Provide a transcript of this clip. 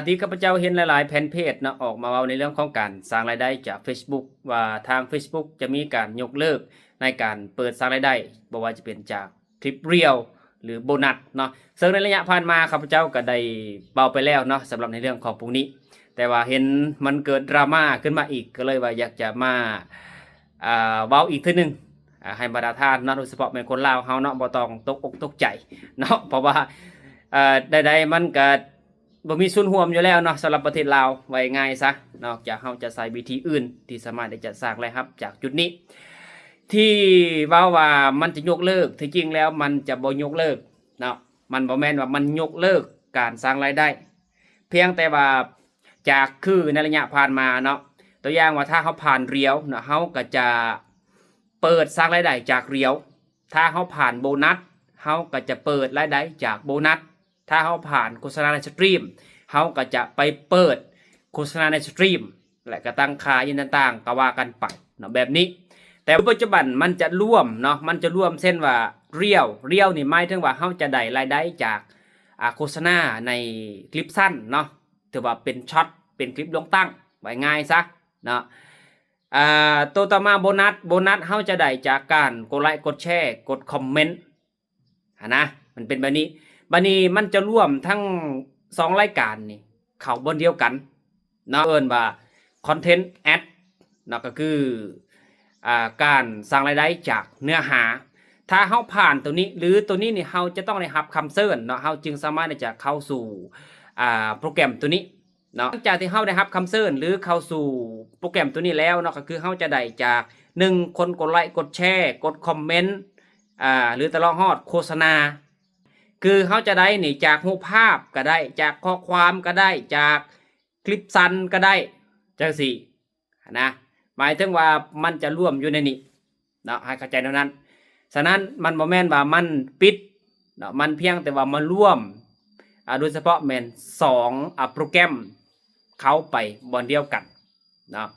ທີ່ຂ້າພະເຈົ້າເຫັນຫຼາຍໆແຟນເພຈເນາະ ອອກມາເວົ້າໃນເລື່ອງຂອງການສ້າງລາຍໄດ້ຈາກ Facebook ວ່າທາງ Facebook ຈະມີການຍົກເລີກໃນການເປີດສ້າງລາຍໄດ້ ບໍ່ວ່າຈະເປັນຈາກຄລິບ Reel ຫຼື Bonus ເນາະ. ເຊິ່ງໃນໄລຍະຜ່ານມາຂ້າພະເຈົ້າກໍໄດ້ເວົ້າໄປແລ້ວເນາະ ສຳລັບໃນເລື່ອງຂອງພວກນີ້, ແຕ່ວ່າເຫັນມັນເກີດດຣາມາຂຶ້ນມາອີກ ກໍເລີຍວ່າຢາກຈະມາ ອ່າ ເວົ້າອີກເທື່ອໜຶ່ງ ອ່າ ໃຫ້ບັນດາທ່ານເນາະ ໂດຍສະເພາະແມ່ນຄົນລາວເຮົາເນາະ ບໍ່ຕ້ອງຕົກອົກຕົກໃຈເນາະ ເພາະວ່າ ເອີ ໃດໆມັນກະບໍ່ມີສ່ວນຮ່ວມຢູ່ແລ້ວເນາະ ສຳລັບປະເທດລາວ ເວົ້າງ່າຍໆຊະເນາະ ຈະ ເຮົາຈະໃຊ້ວິທີອື່ນທີ່ສາມາດທີ່ຈະສ້າງລາຍຮັບຈາກຈຸດນີ້. ທີ່ເວົ້າວ່າມັນຈະຍົກເລີກ ທີ່ຈິງແລ້ວມັນຈະບໍ່ຍົກເລີກເນາະ ມັນບໍ່ແມ່ນວ່າມັນຍົກເລີກການສ້າງລາຍໄດ້ ພຽງແຕ່ວ່າຈາກ ຄືໃນໄລຍະຜ່ານມາເນາະ ຕົວຢ່າງວ່າຖ້າເຮົາຜ່ານ Reel ເນາະ ເຮົາກໍຈະເປີດສ້າງລາຍໄດ້ຈາກ Reel, ຖ້າເຮົາຜ່ານ Bonus ເຮົາກໍຈະເປີດລາຍໄດ້ຈາກ Bonus, ຖ້າເຮົາຜ່ານໂຄສະນາໃນ Stream ເຮົາກໍຈະໄປເປີດໂຄສະນາໃນ Stream ແລະກໍຕັ້ງຄ່າອີ່ຫຍັງຕ່າງໆ ກໍວ່າກັນໄປເນາະ ແບບນີ້. ແຕ່ປັດຈຸບັນມັນຈະລວມເນາະ ມັນຈະລວມ ເຊັ່ນວ່າ Reel, Reel ນີ້ໝາຍເຖິງວ່າເຮົາຈະໄດ້ລາຍໄດ້ຈາກ ອ່າ ໂຄສະນາໃນຄລິບສັ້ນເນາະ ຖືວ່າເປັນ Short ເປັນຄລິບລົງຕັ້ງ ເວົ້າງ່າຍໆຊະເນາະ. ອ່າ ໂຕຕໍ່ມາ Bonus, Bonus ເຮົາຈະໄດ້ຈາກການກົດໄລກ໌ ກົດແຊ ກົດຄອມເມັນຫັ້ນນະ ມັນເປັນແບບນີ້. ບາດນີ້ມັນຈະລວມທັງສອງລາຍການນີ້ເຂົ້າບ່ອນດຽວກັນເນາະ ເອີ້ນວ່າ Content Ad ເນາະ ກໍຄື ອ່າ ການສ້າງລາຍໄດ້ຈາກເນື້ອຫາ. ຖ້າເຮົາຜ່ານໂຕນີ້ ຫຼື ໂຕນີ້ນີ້ ເຮົາຈະຕ້ອງໄດ້ຮັບຄຳເຊີນເນາະ ເຮົາຈຶ່ງສາມາດທີ່ຈະເຂົ້າສູ່ ອ່າ ໂປຣແກຣມໂຕນີ້ເນາະ. ຫຼັງຈາກທີ່ເຮົາໄດ້ຮັບຄຳເຊີນ ຫຼື ເຂົ້າສູ່ໂປຣແກຣມໂຕນີ້ແລ້ວເນາະ ກໍຄືເຮົາຈະໄດ້ຈາກ ໜຶ່ງ ຄົນກົດໄລກ໌ ກົດແຊ ກົດຄອມເມັນ ອ່າ ຫຼື ຕະຫຼອດຮອດໂຄສະນາ ຄືເຮົາຈະໄດ້ນີ້ຈາກຮູບພາບກໍໄດ້ ຈາກຂໍ້ຄວາມກໍໄດ້ ຈາກຄລິບສັ້ນກໍໄດ້ ຈັ່ງຊີ້ຫັ້ນນະ ໝາຍເຖິງວ່າມັນຈະລວມຢູ່ໃນນີ້ເນາະ ໃຫ້ເຂົ້າໃຈແນວນັ້ນ. ສະນັ້ນມັນບໍ່ແມ່ນວ່າມັນປິດເນາະ ມັນພຽງແຕ່ວ່າມາລວມ ອ່າ ໂດຍສະເພາະແມ່ນສອງ ອ່າ ໂປຣແກຣມເຂົ້າໄປບ່ອນດຽວກັນເນາະ.